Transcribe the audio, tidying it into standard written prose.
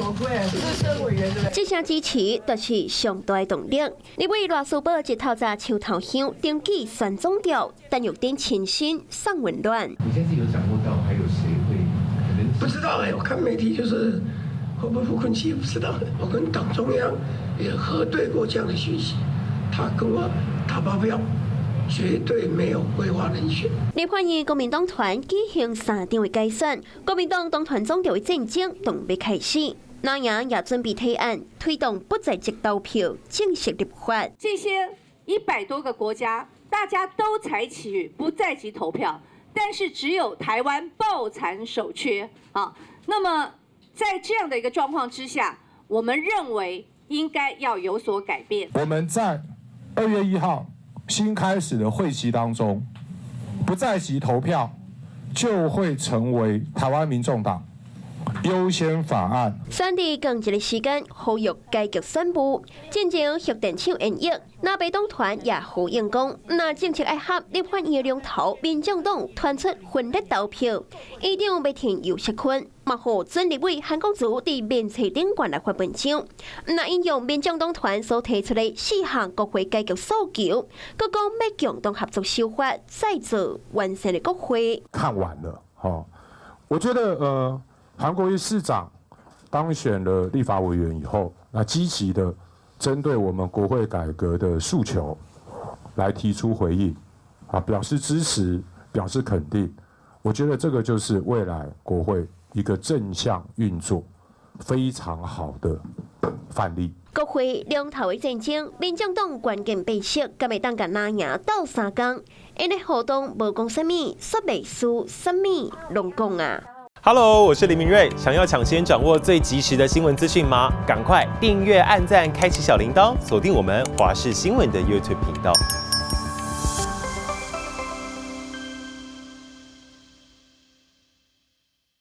魔鬼，資深委員對不對？這聲支持就是上大的動力。立委賴士葆一透早樹頭香登記選總召，陳玉珍親身送溫暖。你現在有掌握到還有誰會可能？不知道哎，我看媒體就是會不會傅崐萁不知道。我跟黨中央也核對過這樣的訊息，他跟我打包票，絕對沒有規劃人選。立法院國民黨團舉行三場的改選，國民黨黨團總召的戰爭準備開始。藍營也準備提案推動不在籍投票正式立法。這些100多個國家，大家都採取不在籍投票，但是只有台灣抱殘守缺啊。那麼在這樣的一個狀況之下，我們認為應該要有所改變。我們在2月1號新開始的會期當中，不在籍投票就會成為台灣民眾黨優先法案。選佇仝一个時間，呼籲改革選務，進前核電廠延役，藍白黨團也呼應講，若政策愛合立法院兩頭，民眾黨團出分裂投票，議長欲提游錫堃，嘛予準立委韓國瑜佇面冊頂懸來發文章，若引用民眾黨團所提出的四項國會改革訴求，閣講欲共同合作修法，再造完善的國會。看完了，哈，我覺得韓國瑜市長當選了立法委員以後，那積極的針對我們國會改革的訴求來提出回應，啊，表示支持，表示肯定。我覺得這個就是未來國會一個正向運作非常好的範例。國會兩頭的戰爭，民眾黨關鍵變色，敢會當共藍營鬥相共？𪜶的互動無講啥物，說袂輸啥物攏講啊！ Hello，我是林明瑞。想要搶先掌握最及時的新聞資訊嗎？趕快訂閱、按讚、開啟小鈴鐺，鎖定我們華視新聞的 YouTube 頻道。